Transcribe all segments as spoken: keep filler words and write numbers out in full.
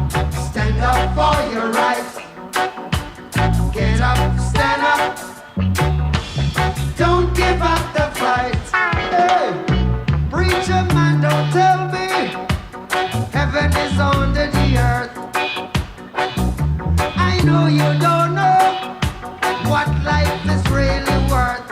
Stand up for your rights. Get up, stand up. Don't give up the fight. Hey, preacher man, don't tell me heaven is under the earth. I know you don't know what life is really worth.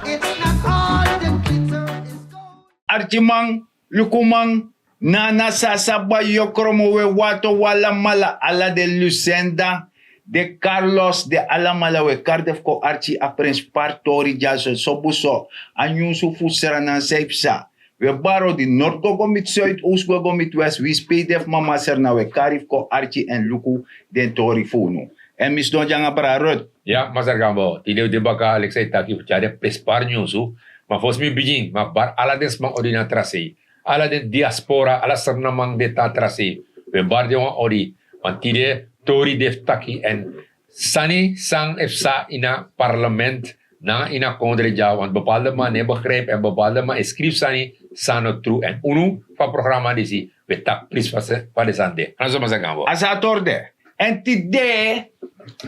It's not all the glitter is gold. Arkiman, lukuman, nana sasa bayokromo we wato wala mala ala de Lucenda, de Carlos, de alamala we karde fu kon arki a prenspari tori dyaso sobuso, a nyunsu fu Sranan san yu psa. We bari odi, nord go go miti suid, oost go go miti west, wi spei de fu mama Sranan we kari fu kon arki èn luku den tori fu unu. Èn mi sidon dya nanga bra Rut. Ya, masra Gambo, tide wi de baka leki san yu taki fu tyari den prenspari nyunsu. Ma fosi mi bigin, ma bari ala den sma odi na tra sei. Ala den diaspora, ala Srananman di e tan tra sei. We bari den wan odi. Want tide tori de fu taki èn sani san e psa ini a parlement nanga ini a kondre dya, want bepaalde man no e begrijp èn bepaalde man e skrifi sani san no tru. Èn unu fu a programa disi, we taki prisi fa den sani de. A na so masra Gambo. A sa tori de. Èn tide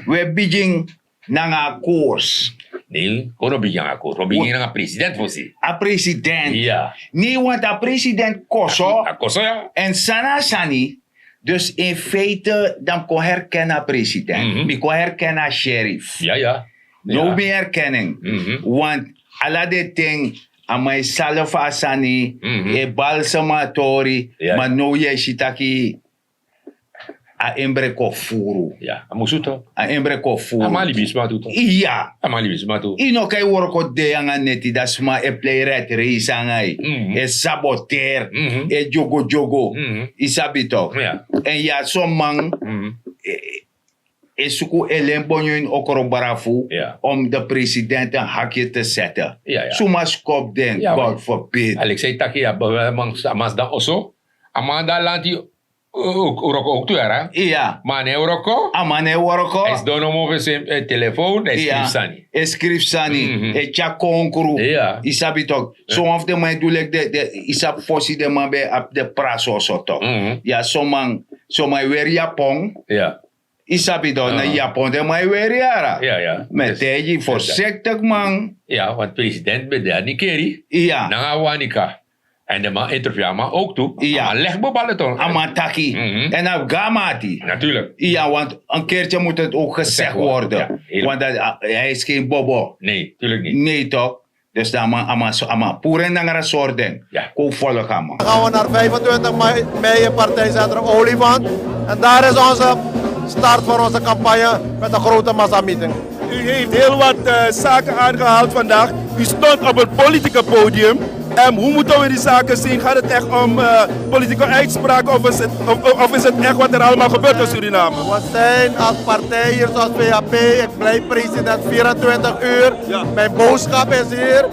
we bigin nanga a koers. Ne, kon no bigin nanga a koers. Kon bigin nanga president fosi. A president. Ya. Ne, want a president koso. A koso, ya. Èn san na a sani, dus in feite dan mi kon herken a president. Mhm. Mi kon herken a sheriff. Ya, ya. Now mi herken en. Mhm. Want ala den ten, a man e salfa a sani, mhm, e balsem a tori, ya, ma now yu e si taki a embre kon furu. Ya, a musu tok. A embre kon furu. A man libisma tu tok. Ya. A man libisma tu. Yu no kan e wroko de nanga neti, dan sma e plei red race nanga yu. Mhm. E saboteer. Mhm. E dyogodyogo. Mhm. Yu sabi tok. Ya. Èn yu abi son man, mhm, e, e suku e len bonyo ini okro brafu, ya, om de president een hakje te zetten. Ya, ya. Suma skopu den, ya, God forbid. A leki san yu taki, ya, a man, a man sidon oso. A man de na lanti, wroko ook tu, yara. Iya. Ma a no e wroko. A man no e wroko. A sidon nomo fu en, eh, telefoon, a e, iya, skrifi sani. A e skrifi sani, mhm, a e tyari konkru. Iya. Yu sabi tok. Eh. Son wan fu den man e du leki den, den, yu sabi fosi den man ben abi den praso so tok. Mhm. Ya, son man, son man e weri yapon. Iya. Yu sabi tok, na, aha, yapon den man e weri, yara. Iya, iya. Mi e taigi yu, voorzichtig man. Iya, want president ben de na Nickerie. Iya. Nanga Wanica. En de man interview a man ook tu. Iya. A man leg bepaalde toon. A man taki. Mhm. En a abi go na mati. Natuurlijk. Iya, want een keertje moet het ook gezegd worden. Gezegd worden, ja, helemaal. Want dat, ah, hij is geen bobo. Nee, natuurlijk niet. Nee, toch? Dus dan a man, a man, so, a man puru en nanga a sori den. Ja. Kon volg a man. Dan gaan we naar vijfentwintig mei, mei in partijcentrum Olifant. En daar is onze start voor onze campagne met een grote massameeting. U heeft heel wat, eh, zaken aangehaald vandaag. U stond op het politieke podium. En hoe moeten we die zaken zien? Gaat het echt om, eh, politieke uitspraken of is het, of, of is het echt wat er allemaal gebeurt in Suriname? We zijn als partij hier zoals V H P, ik blijf president vierentwintig uur. Ja. Mijn boodschap is hier.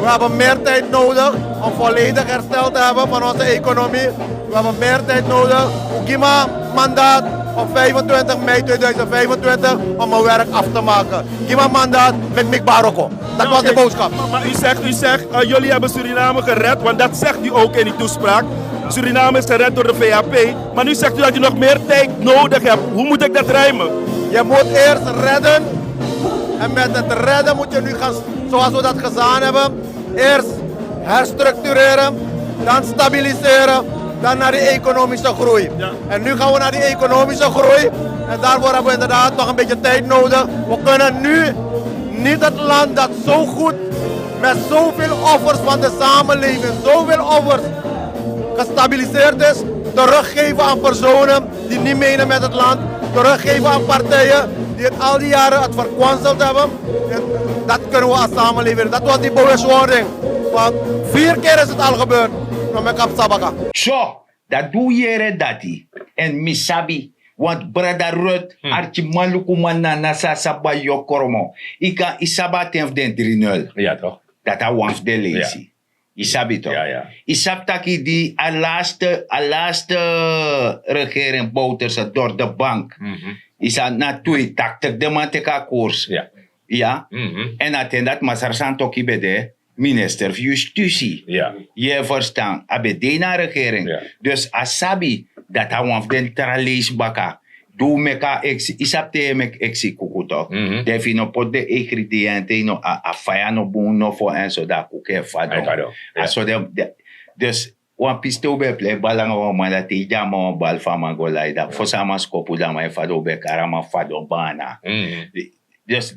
We hebben meer tijd nodig om volledig herstel te hebben van onze economie. We hebben meer tijd nodig. U gi mi mandaat op vijfentwintig mei tweeduizend vijfentwintig om mijn werk af te maken. Gi mi mandaat, meki mi kba wroko. Dat was de boodschap. Ja, oké. Maar, maar u zegt, u zegt, eh, jullie hebben Suriname gered, want dat zegt u ook in uw toespraak. Suriname is gered door de V H P. Maar nu zegt u dat u nog meer tijd nodig hebt. Hoe moet ik dat rijmen? Je moet eerst redden. En met het redden moet je nu gaan, zoals we dat gedaan hebben, eerst herstructureren, dan stabiliseren, dan naar die economische groei. Ja. En nu gaan we naar die economische groei. En daarvoor hebben we inderdaad nog een beetje tijd nodig. We kunnen nu niet het land dat zo goed, met zoveel offers van de samenleving, zoveel offers, gestabiliseerd is, teruggeven aan personen die niet menen met het land, teruggeven aan partijen die het al die jaren het verkwanseld hebben. En dat kunnen we als samenleving. Dat was die bewustwording. Want vier keer is het al gebeurd. No, mi e kaba baka. So, dati un yere dati. Èn mi sabi, want brada Rut, hmm, arkiman, lukuman, nana sasa bayokromo. Yu kan, yu sabi a ten fu den dri nul. Ya, toch. Dati a wan fu den leisi. Yu sabi tok. Ya, ya. Yu sabi taki di a laatste, a laatste regering Bouterse door de bank. Mhm. Yu sabi na tweetaktig den man teki a koers. Ya. Ya. Mhm. Èn a ten dati Masra Santokhi ben de. Minister fu yustisi. Yu e ferstan, a ben de ini a regering. Dus a sabi dati a wan fu den tra leisi baka. Di un meki a eksi yu sabi te yu e meki eksi kuku tok', dan efu yu no poti den ingrediente ini a faya no bun nofo èn so dan a kuku e fadon. A so den. Dus wan piste un ben e plei bal nanga wan man dati te yu gi a man wan bal fu a man go lai dan fosi a man skopu dan a man e fadon un ben e kari a man fadon bana. Dus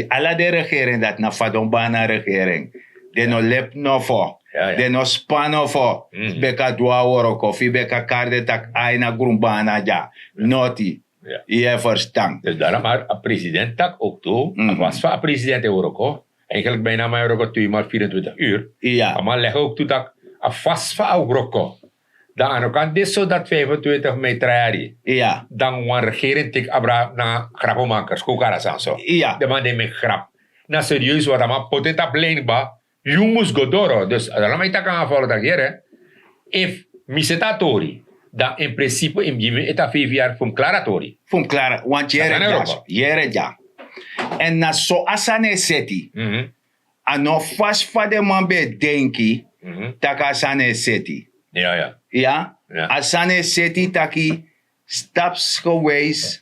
ala den regering dati na fadon bana regering. Den no lepi nofo. Den no span nofo. Beka du a wroko fu yu beka kari den tak' ai na grun bana dya. Noti. Yu e ferstan? Dus dara mar a president tak' oktu a fasi fa a president e wroko. Eigenlik bijna a man e wroko tweemal vierentwintig ur. A man legi oktu tak' a fasi fa a wroko. Dan a no kan de so dati vijfentwintig mei tra yari. Dan wan regering teki abra nanga grapumakers kon kari a sani so. Den man di e meki grapu na serieus wati a man poti en tapu lei kba. Yu mus go doro dus a dati na man yu taki nanga a folo taki yere. Efu mi seti a tori dan in prinsipe yu mus gi mi ete a feifi yari fu mi klari a tori. Fu mi klari want yere dya. Yere dya. Èn na so a sani e seti. A no fasi fa den man ben e denki tak' a sani e seti. Ya. A sani e seti taki stapsgewijs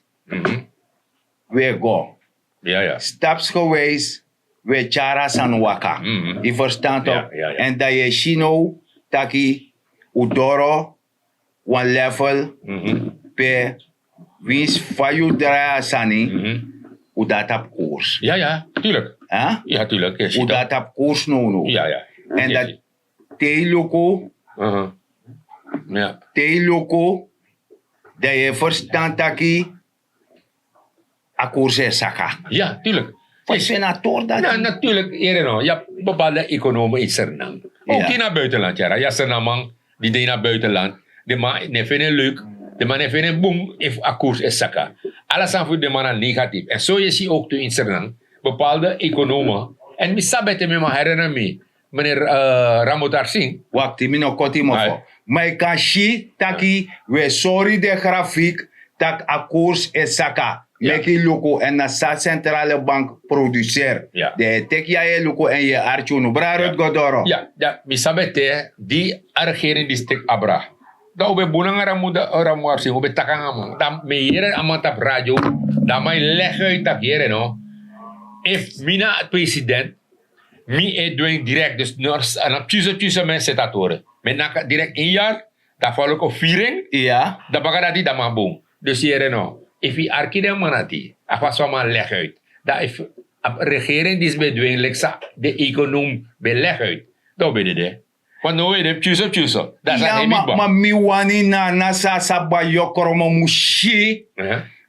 wi e go. Stapsgewijs wi e tyari a sani waka. Yu ferstan tok'? Èn dan yu e si now taki un doro wan level pe winsi fa yu drai a sani un de na tapu koers. Ya ya. Naturlik. Ya naturlik. Un de na tapu koers nownow. Èn dati te yu luku te yu luku dan yu e ferstan taki a koers e saka. Ya naturlik. Fa yu seni a tori dati? Naturlik. Yere no yu abi bepalde ekonome ini sernan. Oki na buitenland yara yu a sernan man di de ini a buitenland. Den man no e feni en leuk. Den man no e feni en bun efu a koers e saka. Ala sani fu den man na negatif èn so yu e si oktu ini sernan bepalde ekonome. Èn mi sabi ete mi man herinner mi meneer ramotarsing. Wakti mi no koti mofo ma yu kan si taki wi e sori den grafik tak' a koers e saka. Meki yu luku èn na san centrale bank produseri. Den e teki ya yu e luku èn yu e arki unu brada rut go doro. Ya. Mi sabi ete di a regering disi teki abra dan un ben bun nanga ramuda ramuarsin un ben taki nanga a man dan mi e yere a man tapu radio. Dan a man e legi uit taki yere no efu mi na president mi e du en direkt dus na tyuso tyuso mi e seti a tori mi e naki direkt en yari. Dan falo kon firi en. Dan baka dati dan man bun. Dus yere no efu yu arki den man dati a fasi fa man legi uit dan efu a regering disi ben du en leki san den econom ben legi uit dan un ben dede. Want no un e de tyuso tyuso. Dan a sani hebi kba. Ma mi wani na na san a sa bayokromo mus si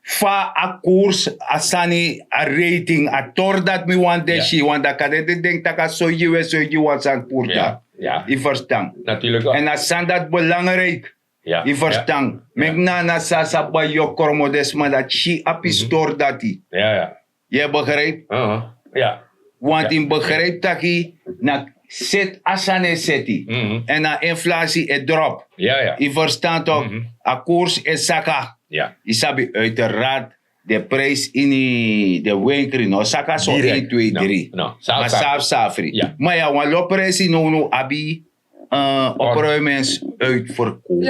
fa a koers a sani a rating a tori dati mi wani den si want dan kan den de denki tak' a soigi wi e soigi wan sani puru dati. Yu ferstan? Èn a sani dati belangrijk. Yu ferstan? Meki na na san a sa bayokromo den sma dati si a pistori dati. Yu e begrijpi? Want yu mus begrijpi taki na seti a sani e seti èn a inflasi e drop. Yu ferstan tok? A koers e saka. Yu sabi uiteraard den prijsi ini den wenkri no saka so en twee dri. Ma safi safri ma yu na wan lo prijsi nownow abi. Opruimens uitverkoop.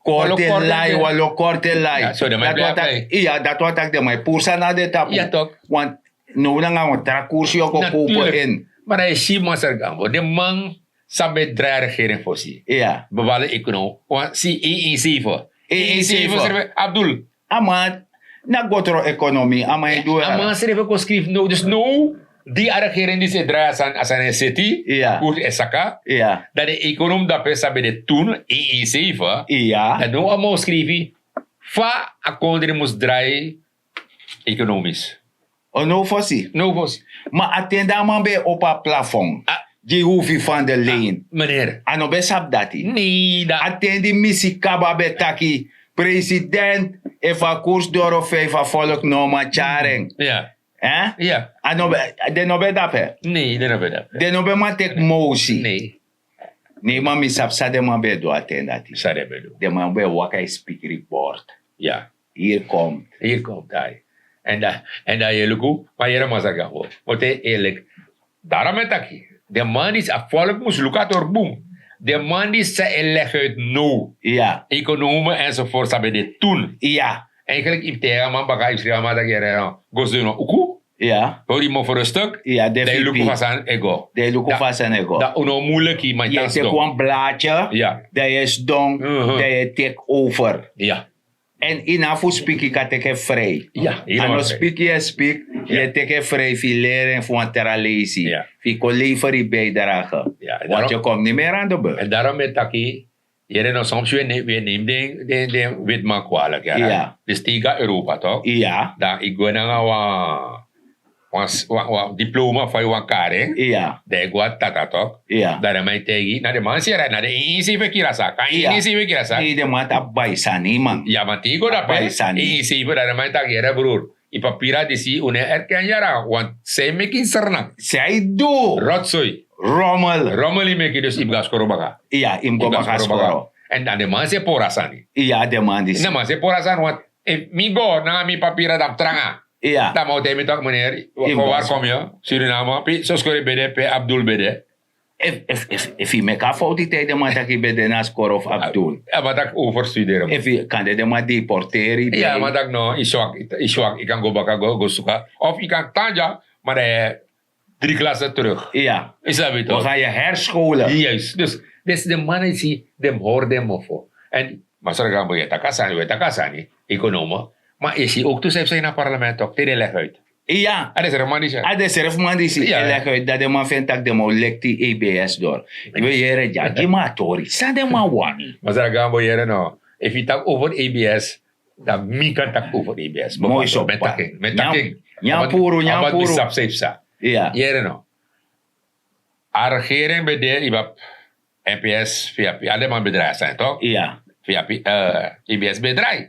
Korte lai wan lo korte lai. Dati wan taki den man e puru sani na den tapu. Want now nanga wan tra koersi yu o kon kopo en. Ma dan yu si masra gambo den man san ben drai a regering fosi. Bepalde ekonom wan si en en seife. En en seife srefi abdul. A man na gotro ekonomi a man e du. A man srefi kon skrifi now dus now di a regering disi e drai a sani a sani e seti. Koers e saka. Dan den ekonom dape san ben de tun en en seife. Dan now a man o skrifi fa a kondre mus drai. Ekonomis. O no fosi. No fosi. Ma a ten di a man ben e opo a plafon gi hufi fan de lein. A no ben sabi dati. A ten di misi kaba ben taki president efu a koers doro feifi a folk no man tyari en. Den no ben dape. Den no ben man teki mosi. Nei ma mi sabi san den man ben e du a ten dati. Den man ben e waka e spikri bord. Hier komt. Hier komt hij. En dan en dan yu e luku ma yere masra gambo. Mote eerlik. Dara mi e taki. Den man disi a volk mus luku a tori bun. Den man disi san e legi uit now, ekonome enzovoort san ben de tun. Eigenlijk yu mus teigen a man baka, yu mus skrifi a man taki yere no, go sidon na uku. Hori yu mofo rustuk. Dan yu luku fa sani e go. Dan yu luku fa sani e go. Dan un no muiliki man yu tan sidon. Wan blaadye, dan yu e sidon, dan yu e take over. En yu no abi fu spiki yu kan teki en frij. A no spiki yu e spiki, yu e teki en frij fu yu leri en fu wan tra leisi, fu yu kon lever yu bijdrage. Want yu kom ni meri an de beur. En darom mi e taki, yere no soms wi e neem den witman kwalik ya. Dus te yu go na europa tok, dan yu go nanga wan wan diploma fa yu wan kari en. Dan yu go na tata tok, dan den man e taigi yu na den man seri na den ini ini seifi e kiri a saki a ini ini seifi e kiri a saki. Den man tapu bai sani man. Ya man te yu go dape ini ini seifi dan den man e taki yere bruru, yu papira disi un no e erken yara want san e meki yu srna? San yu du? Rotsoi. Rommel. Rommel yu meki dus yu mus go na skoro baka. Ya yu mus go baka skoro. Èn dan den man si e pori a sani. Ya den man disi. Den man si e pori a sani want efu mi go nanga mi papira dan mi tranga. Dan mi o taigi mi taki meneri, fo wari kon mi? Suriname pe soskori ben de pe abdul ben de? Efu yu meki a fowtu yu taigi den man taki yu ben de na skoro fu abdul. A man taki over studeri man. Efu yu kan de den man deporteri yu. A man taki no, yu swak, yu kan go baka go suka of yu kan tan dya. Ma dan yu e dri klase teruk. Yu sabi tok? We ga yu herskolen. Juist dus disi den man e si den mus hori den mofo. Èn masra gambo yu e taki a sani wi e taki a sani, ekonome. Ma yu e si owk tu san yu fu san ini a parlement tok te den legi uit. Ya a den srefi man disi e legi uit dan den man feni tak' den man o lekti abs dori. Yu e yere dya gi mi a tori san den man wani? Masra gambo yere no, efu yu taki over abs dan mi kan taki over abs. Moi so. Nyan puru nyan puru. Sabi san yu fu san? Yere no. A regering ben de yu ben abi mps, vap, ala den man ben drai a sani tok? Vap, abs ben drai.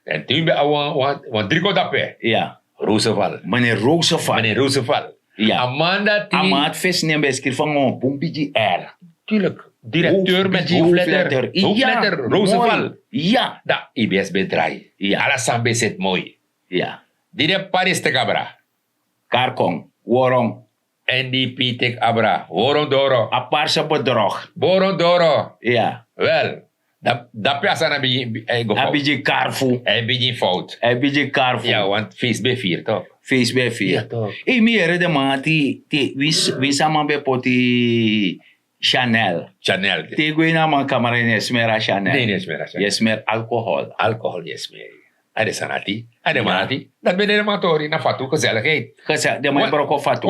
Èn te yu ben abi wan dri go dape. Roseval. Mene roseval. A man dati a man ati fesi nen ben skrifi nanga wan bun bigi r. Natuurlik. Directeur met hoofletter. Hoofletter roseval. Ya dan abs ben drai. Ala sani ben seti moi. Di den paris teki abra. Karkon. Woron. Ndp teki abra woron doro. A parse bedrog. Woron doro. Wel, dape a sani a bigin karfu. A bigin fout. A bigin karfu. Want feest ben firi tok. Feest ben firi. Ei mi yere den man ati. Winsi a man ben poti chanel. Te yu go ini a man kamera yu no e smeri a chanel. Yu e smeri alkohol. Alkohol yu e smeri. A den sani ati. A den man ati. Dati ben de den man tori na fatu gezelligheid. Den man e broko fatu.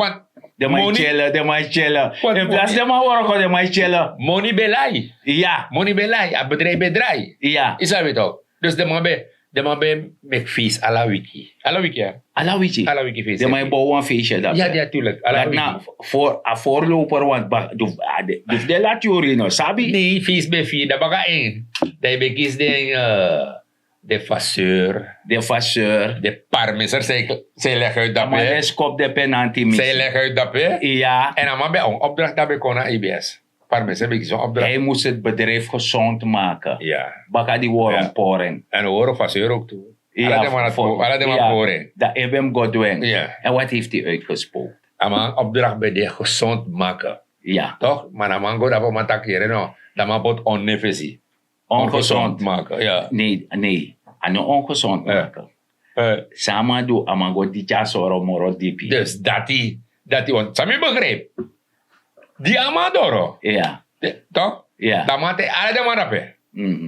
Den man e tyele den man e tyele. Efu dasi den man woroko den man e tyele. Moni ben lai. Moni ben lai a bedrijf ben drai. Yu sabi tok? Dus den man ben meki feest ala wiki. Ala wiki. Ala wiki feest den man e bow wan feestye dati. Dati na a voorloper want du fu den lati ori no sabi. Nei feest ben firi dan baka en. Dan yu ben kisi den den faseur. Den faseur. Den parmeser san yu legi uit dape. Den skop den penanti misi san yu legi uit dape. Èn a man ben a wan opdracht dape kon na abs. Parmeser ben kisi wan opdracht. Hij mus het bedrijf gezond maken. Baka di woro pori en. Èn woro faseur ook tu. Ala den man pori en. Dan ebi en mus go du en. Èn wat hefti uitgespook? A man opdracht ben de gezond maken. Tok ma na man go dape man taki yere no. Dan man poti on nefesi. Ongezond maken. Nei a no ongezond maken. San a man du a man go diti a soro moro dipi. Dus dati dati want san mi begrijp. Di a man doro. Tok dan man te ala den man dape.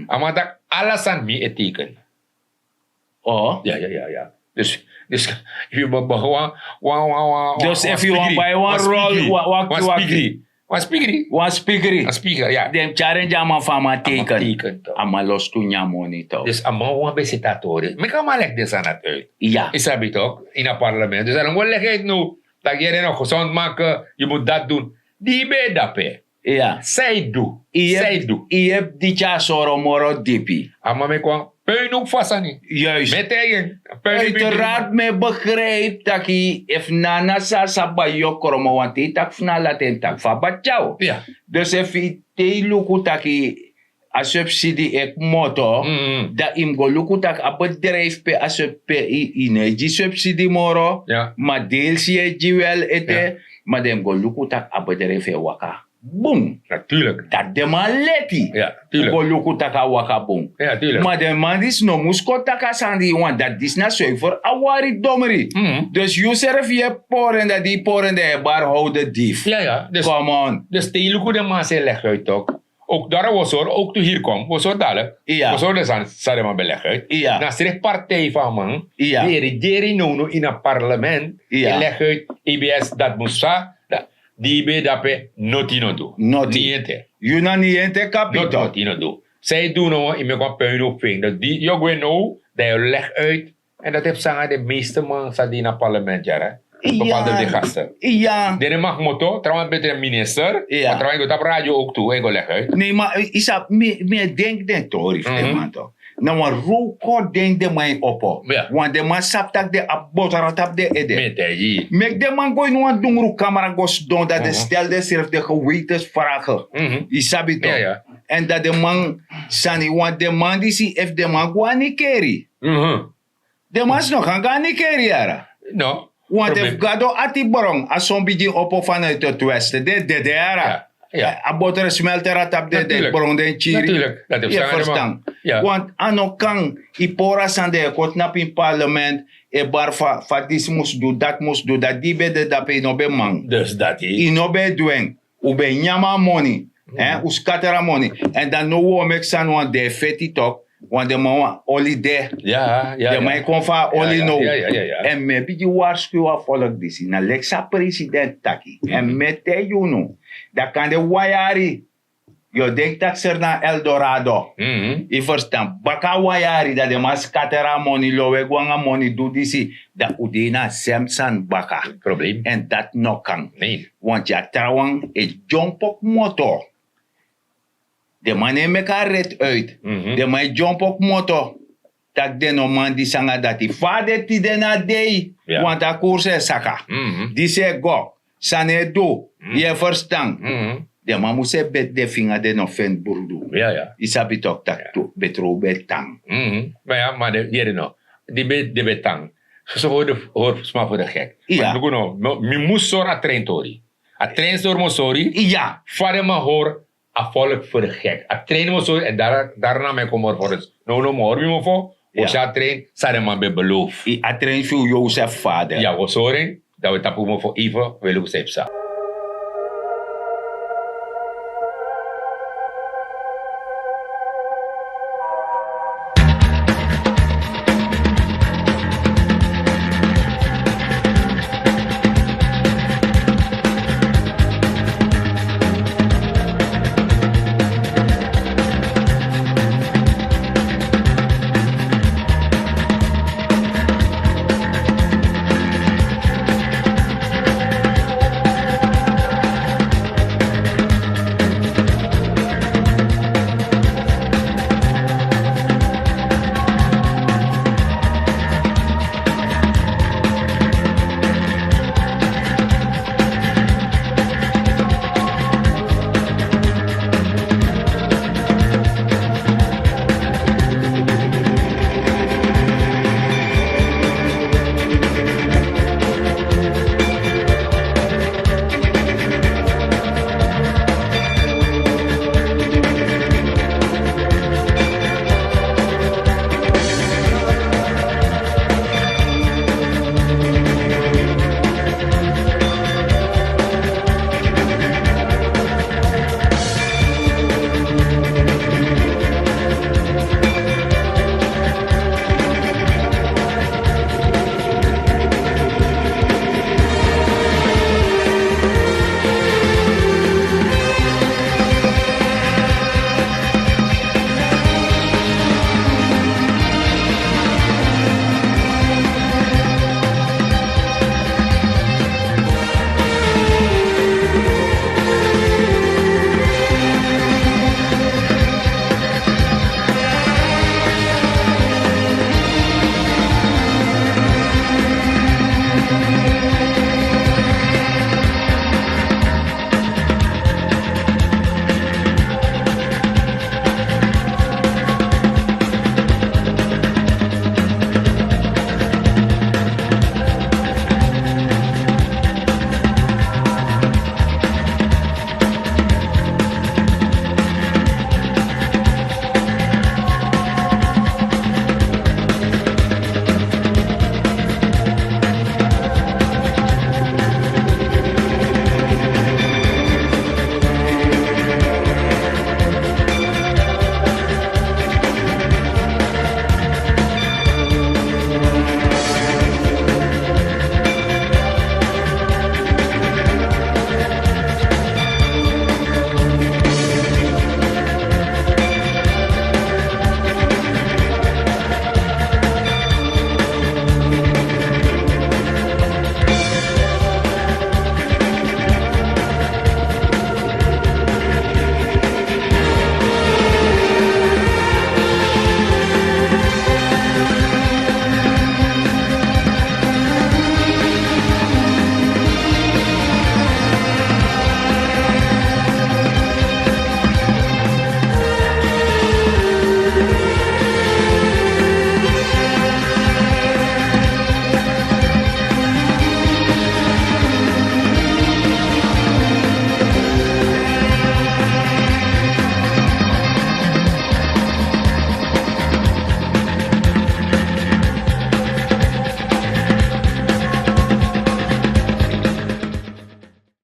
A man taki ala san mi e teken. Oh ya ya ya ya. Dus dus efu yu ben ben wan wan wan wan dus efu yu wan bai wan rol wan wan wan spigri wan spigri wan spigri wan spigri ya den tyari en di a man fu a man teken. A man lostu nyan moni tok. Dus a man wan ben seti a tori meki a man legi den sani dati uit. Ya yu sabi tok ini a parlement dus a no go legi uit no. Taki yere no gezond make yu mus dati dun. Di yu ben e dape. San yu du? San yu du? Yu yepi di tyari a soro moro dipi. A man meki wan puin owk fu a sani. Yuis. Mi e taigi en. Uiteraard mi e begrijpi taki efu nana san a sa bai yu o kromo wanten yu taki fu na a laten taki fu a bai tyaw. Dus efu yu te yu luku taki a subsidi e kmoto, dan yu mus go luku tak' a bedrijfu pe a sub pe yu no e gi subsidi moro, ma deelsi yu e gi wel ete. Ma den mus go luku tak' a bedrijfu e waka bun. Dati den man leti. Fu go luku tak' a waka bun. Ma den man disi no mus kon taki a sani di yu wani, dati disi na suifer a wari domri. Dus yu srefi yu e pori en, dati di yu pori en dan yu e bari howden difi. Komon. Dus te yu luku den man san e legi uit tok. Ook daro wi o sori ook tu hiri kon wi o sori dalik. Wi o sori den sani san den man ben legi uit. Na srefi partij fu a man di e regeri nownow ini a parlement e legi uit. Ebs dati mus sa. Di yu ben de dape noti yu no du. Noti yu no du. San yu du no wan yu meki wan puin yu no fu en dan di yu o gwe now dan yu o legi uit. En dati e psa nanga den meeste man san de ini a parlement yara. Bepalde de gasten. Den e maki moto trawan ben de minister. Trawan e go tapu radio ook tu en go legi uit. Ne ma yu sabi mi e denki den tori fu den man tok. Na wan rowkor den den man e opo. Want den man sabi tak' den abi botora tapu den ede. Meki den man go ini wan dungru kamera go sidon dan den stel densrefi den gewetensfrage. Yu sabi tok. Èn dan den man sani want den man disi efu den man go na nikeri, den man si no kan go na nikeri yara. Want efu gado ati bron a son bigin opo vanuit het westen den e dede yara. A botere smelter na tapu den den bron den kiri. Yu e ferstan? Want a no kan yu pori a sani den e kon tnapu ini parlement e bari fa disi mus du dati mus du dati di yu ben de dape yu no ben man. Yu no ben e du en. Un ben nyan a moni. Un skateri a moni. Èn dan now un o meki sani wan den e feti tok. Wan den man wan oli de. Den man e kon fu a oli now. Èn mi e bigin warskow a folk disi na leki san president taki èn mi e taigi unu, dan kan de wan yari yu o denki tak' seri na eldorado. Yu ferstan baka wan yari dan den man skateri a moni lowe go nanga moni du disi. Dan un de ini a sem sani baka. Èn dati no kan. Want yu a trawan e dyompo kmoto. Den man no e meki a red uit. Den man e dyompo kmoto tak' den no man disi nanga dati fa a de tide na dei. Want a kursu e saka. Disi e go sani e du. Yu e ferstan? Den man mus e beti den finga den no feni brudu. Yu sabi toki tak' tu betrow ben e tan. Ma ya ma den yere no di ben de ben tan. Soso hori sma fu de gek. Luku no mi mus sori a trein tori. A trein sori mus sori. Fa den man hori a folk fu de gek a trein mus sori èn dari na mi e kon moro foresi. Now no mi hori mi mofo. Wi o si a trein san den man ben belofu. A trein fu yu yowsef fader. Ya wi o sori en. Dan wi e tapu wi mofo even wi e luku san yu psa.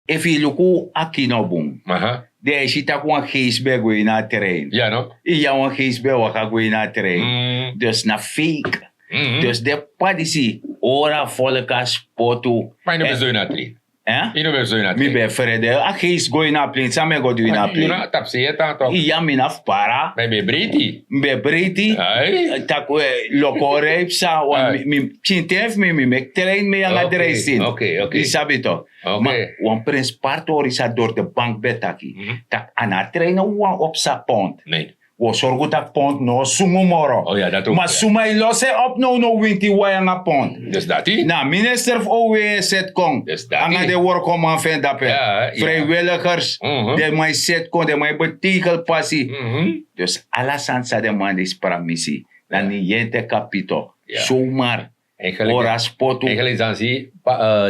Efu yu luku a kino bun, den e si tak' wan geisi ben e gwe ini a trein. Iya, wan geisi ben e waka gwe ini a trein. Dus na fake. Dus den p'pa disi hori a folku a spotu. Ma yu no ben so ini a trein. Yu no ben so ini a trein. Mi ben frede a geisi go ini a plin san mi e go du ini a plin. Iya, mi na fu para. Ma yu ben breiti. Mi ben breiti. Taki we loko ori psa. Wan mi pikin ten fu mi mi meki trein mi nanga dreisin. Yu sabi tok. Ma wan prenspari tori san dori de bank ben taki, tak' a na a trein no wan opsa pont. Wi o sorgu tak' pont no o sungu moro. Ma suma e losi en op nownow winti wai nanga pont? Na a minister fu ow e seti kon nanga den workoman fu en dape. Friwiligers. Den man e seti kon den man e betegel pasi. Dus ala sani san den man disi pramisi na niyente kapito. Sowmar. Ora spotu. Eigenlijk dan si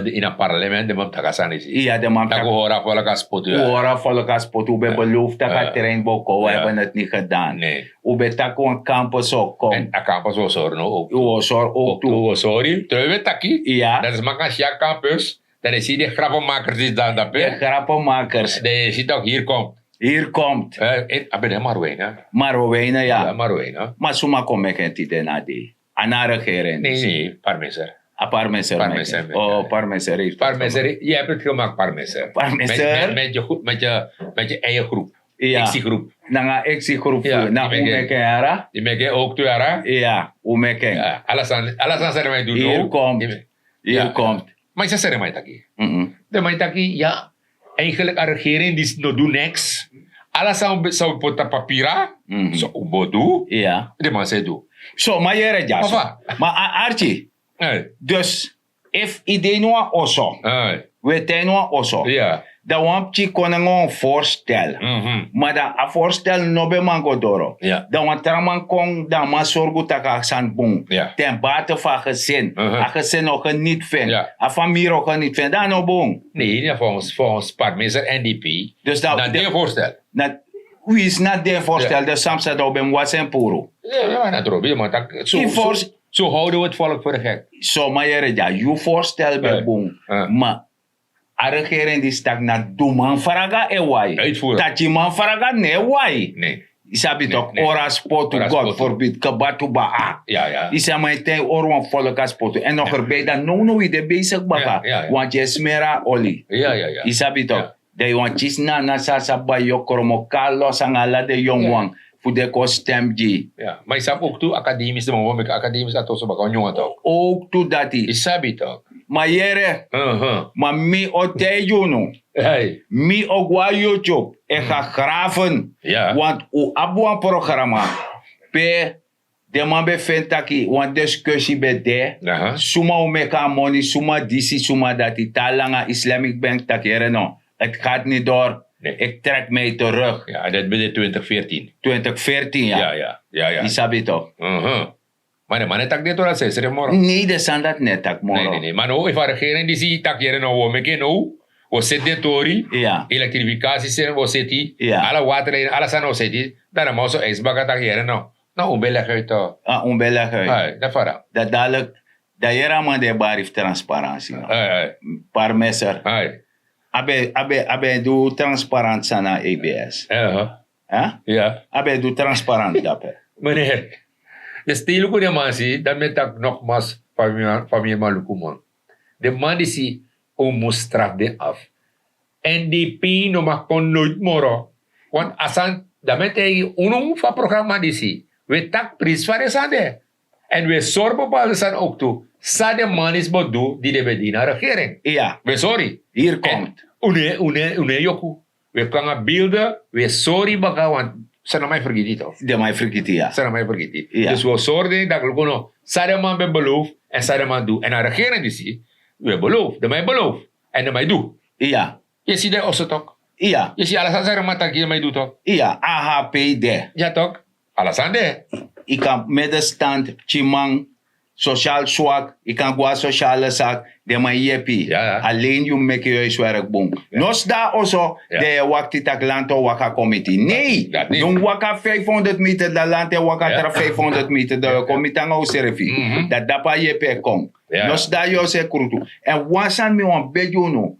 ini a parlement den man mus taki a sani disi. Iya den man mus taki. Ora folka spotu. Ora folka spotu ben beloof taki a trein boko we hebben het niet gedaan. U ben taki wan kampen so kon. A kampen so sori no ook. U o sori ook tu. U o sori terwijl we taki. Iya dat is maka si a kampus. Dan is die grapenmakers die dan dape. De grapenmakers. De si toch hier komt. Hier komt. A ben de marwijnen. Marwijnen ja. Marwijnen. Maar suma kon meken tide na die. A na a regering. Nee nee. Parmeser. A parmeser. Parmeser. Parmeser. Parmeser. Je hebt het gemaakt parmeser. Parmeser. Met je groep met je eigen groep. Exi groep. Nanga exi groep. Na u meken yara. Die meken ook tu yara. Ja u meken. Alasan alasan sere mai du. Hier komt. Hier komt. Maar isa sere mai taki. De mai taki ja. Eigenlijk a regering die no du niks. Ala san we poti na papira. So un bo du. Den man se du. So ma yere dyaso. Ma a arki. Dus efu yu de ini wan oso, wi e tan ini wan oso, dan wan pikin kon nanga wan voorstel. Ma dan a voorstel no ben man go doro. Dan wan tra man kon dan a man sorgu tak' a sani bun. Ten bate fu a gesin. A gesin o geniti fu en. A famiri o geniti fu en dan a no bun. Nee na volgens parmeser n d p. Dus dan na den voorstel. Wins na den voorstel de samsa dan o ben mus wasi en puru. Na drobi man taki. So houden we het volk voor de gek. So man yere dya yu voorstel ben bun. Ma a regering disi taki na duman fraga e wai. Takiman fraga no e wai. Yu sabi tok ora spotu god forbid kebatu baa. Yu sabi man yu ten yu ori wan folka spotu èn no gerbei dan nownow yu de besik baka. Want yu e smeri a oli. Yu sabi tok. Dan yu wan kisi na na san a sa bai yu o kromo kalos nanga ala den yongu wan fu den kon stem gi yu. Ma yu sabi owktu akademis den man wan meki akademis a toso baka wan nyun wan tok. Owktu dati yu sabi tok. Ma yere ma mi o taigi unu. Mi o go na youtube e ga grafen. Want un abi wan programa pe den man ben feni taki wan diskusi ben de. Suma o meki a moni suma disi suma dati tan langa islamic bank taki here no. Het gaat niet door. Ik trek mij terug. Dati ben de twintig veertien. Twintig veertien ya. Yu sabi tok. Ma den man ne taki den tori dati sesre moro. Nei den sani dati ne taki moro. Ma no efu a regering disi taki here no wi o meki en now. Wi o seti den tori. Elektrifikasi seni wi o seti. Ala waterlijnen ala sani wi o seti. Dan den man o so eisi baka taki here no. Na un ben legi uit. Un ben legi uit. Dati fara. Dati dalik. Dan yere a man di e bari fu transparansi no. Parmeser. A ben a ben a ben du transparant sani na ebs. A ben du transparant dape. Meneer, de steiluku den man si dan mi e taki nogmas. Famiri man luku man. Den man disi un mus straf den afu. Èn di pin no maki kon noiti moro. Want a sani dan mi e taigi unu fu a programa disi. Wi e taki prinsi fa den sani de. Èn wi e sori bepalde sani owktu san den man disi bo du di den ben de ini a regering. Wi e sori. Hiri kon. Un no e yoku. Wi e kon nanga bilde. Wi e sori baka want san na man e fergiti tok. Den man e fergiti ya san na man e fergiti. Dus wi o sori den daki luku no san den man ben belowfu èn san den man du èn a regering disi. Wi e belowfu den man e belowfu èn den man e du. Yu e si den oso tok. Yu e si ala sani san den man taki den man e du tok. Ahp de. Ya tok. Ala sani de. Yu kan medestand pikinman, sosial swak, yu kan go na sosiale sak. Den man e yepi. Alen yu mus meki yu huiswerk bun. No sidon na oso. Den e wakti tak' lanti o waka komiti nei. Yu mus waka fifhonderd meter dan lanti e waka tra fifhonderd meter dan yu e komiti nanga usrefi. Dan dapu a yepi e kon. No sidon na yu oso e krutu. Èn wan sani mi wani begi unu.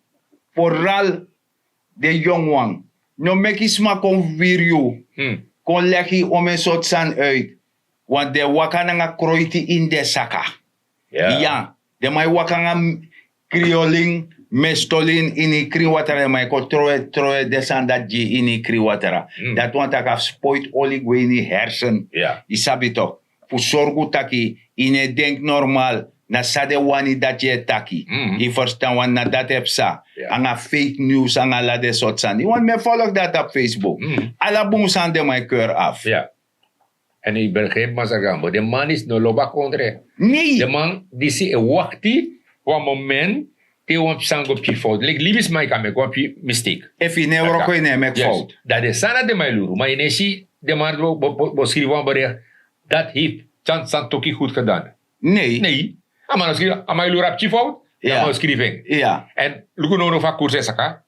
Foral den yongu wan. No meki sma kon firi yu, kon legi yu omen sortu sani uit. Want den e waka nanga kroiti ini den saka. Ya, den man e waka nanga kriolin, mestolin ini krin watra. Den man e kon trowe trowe den sani dati gi yu ini krin watra. Dati wani taki a fu spoiti oli gwe ini hersen. Yu sabi toki, fu sorgu taki yu no e denki normal. Na san den wani dati yu e taki. Yu ferstan? Wan na dati e psa. Nanga fake news nanga ala den sortu sani yu wani mi e folok dati tapu facebook. Ala bun sani den man e keur afu. Èn yu begrijpi masra gambo den man disi no lobi a kondre. Nei, den man disi e wakti wan moment te wan pikin sani go pikin fout leki libisma yu kan meki wan pikin mistake. Efu yu no e wroko yu no e meki fout. Dan den sani dati den man e luru ma yu no e si den man bo skrifi wan bericht. Dati heiti tyan san toki gud gedan. Nei, a man no skrifi a man e luru a pikin fout. Dan a man o skrifi en. Èn luku no no fu a kursu e saka.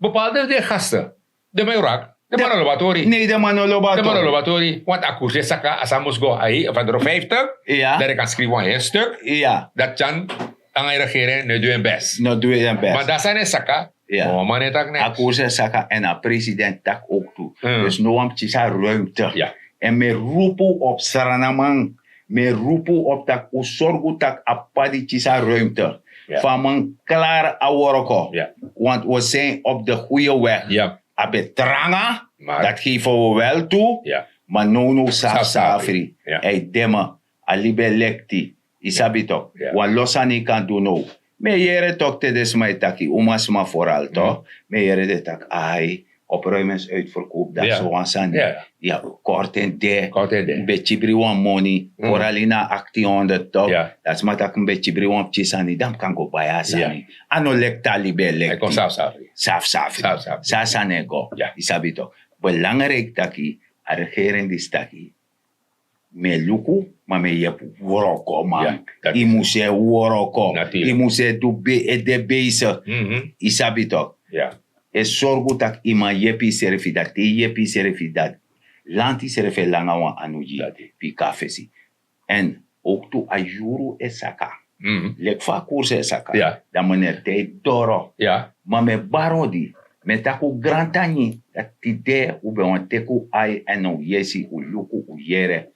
Bepaalde den gasten den man e wrak. Den man no lobi a tori. Nei, den man no lobi a tori. Want a kursu e saka a san mus go a hei fadro vijftig. Dan den kan skrifi wan heri stuk. Dati tyan nanga yu regering no e du en best. No du en best ma dati sani e saka. Wan man no e taki neks. A kursu e saka èn a president taki ouk tu. Dus no wan pikin san ruimte. Èn mi e rupu op sranaman, mi e rupu op tak' un sorgu tak' a p'pa di kisi a ruimte fu a man klari a woroko. Want we sin op de guye weg. A ben tranga, dati gefi we wel tu. Ma nownow safsafri. Èn yu deme a libi e lekti. Yu sabi toki wan lo sani yu kan du now. Mi e yere toki te den sma e taki umasma foral toki. Mi e yere den taki ai, opruimens uitverkowpu dati so wan sani. Yu abi korti en de. Mi ben kibri wan moni foral ini a aktinhonderd toki. Dan sma taki mi ben kibri wan pikin sani dan mi kan go bai a sani. A no lekti a libi e lekti. Safsafri. San a sani e go? Yu sabi toki, belangriki taki a regering disi taki mi e luku ma mi e yepi wrokoman. Yu mus e wroko. Yu mus e du e de beise. Yu sabi toki, e sorgu tak' yu man yepi yusrefi dati te yu yepi yusrefi dati lanti srefi e langa wan anu gi yu. Piki a fesi. Èn owktu a yuru e saka leki fa a kursu e saka. Dan meneri te yu doro. Ma mi e bari odi, mi e taki un grantangi dati tide un ben wani teki un ai èn un yesi un luku un yere.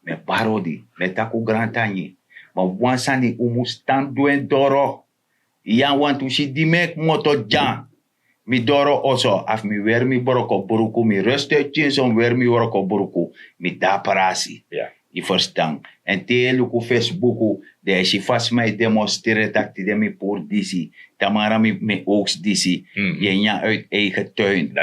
Mi e bari odi, mi e taki un grantangi. Ma wan sani un mus tan du en doro. Yu ya wantu si di mi e kmoto dyan. Mi doro oso a fu mi weri mi broko bruku mi reste e kinso mi weri mi wroko bruku. Mi de a prasi. Yu ferstan? Èn te yu e luku fesibuku dan yu e si fa sma e demonstreri tak' tide mi puru disi, tamara mi owks disi. Yu e nyan uiti eigen tuin.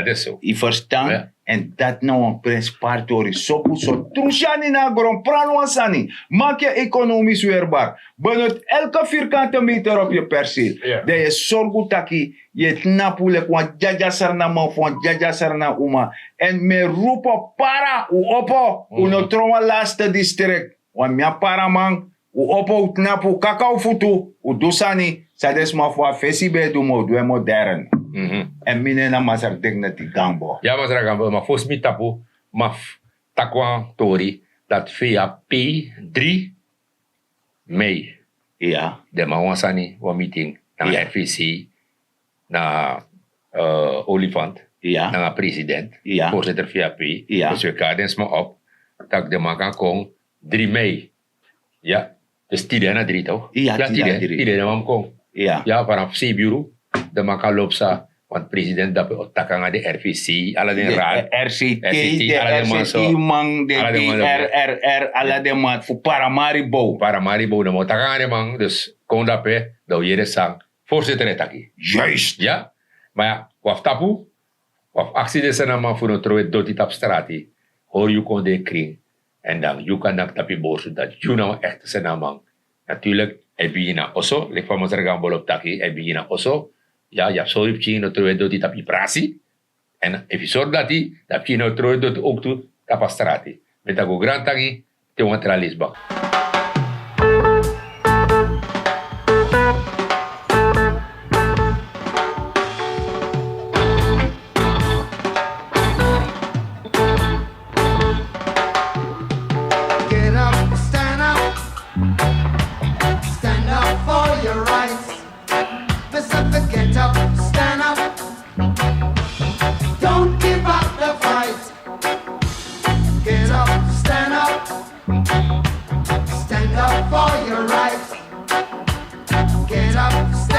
Yu ferstan? Èn dati na wan prenspari tori sopu so tru syani na a gron pran wan sani. Maki yu ekonomis werbar. Benoti elke virkante meter op yu perseel. Dan yu e sorgu taki yu e tnapu leki wan dyadya srnaman fu wan dyadya srna uma. Èn mi e rupu para un opo. Un no tron wan laste distrik. Wan mi a paraman. Un opo un tnapu un kaka un futu. Un du sani san den sma fu a fesi ben e du ma un du en modern. Èn mi nen na masra dignity gambo. Ya masra gambo ma fosi mi tapu ma fu taki wan tori dati fei a pei dri mei. Den man wan sani wan miting nanga fvc, na olifant, nanga president, voorzitter vap. Dus we kari den sma op tak' den man kan kon dri mei. Ya. Dus tide na dri to ya tide den man mus kon. Ya fana fu sebi yuru den man kan lobi sa. Want president dape o taki nanga den rvc, ala den raad, rct, ala den man so, ala den man so. Ala den man fu paramari bow. Paramari bow dan man o taki nanga den man dus kon dape dan o yere san. Voorzitter e taki. Juist ya. Ma ya, wan fu tapu wan fu aksi den srnaman fu no trowe doti tapu strati. Hori yu kon de krin. Èn dan yu kan naki tapu yu borsu dati yu na wan ekte srnaman. Naturlik a e bigin na oso leki fa masra gambolo fu taki a e bigin na oso. Ya yu abi sori pikin no trowe doti tapu yu prasi. Èn efu yu sori dati dan pikin no trowe doti owktu tapu a strati. Mi e taki un grantangi te wan tra lesi baka. Get up, stand up, stand up for your rights. Mess up the get up, stand Right. Get up.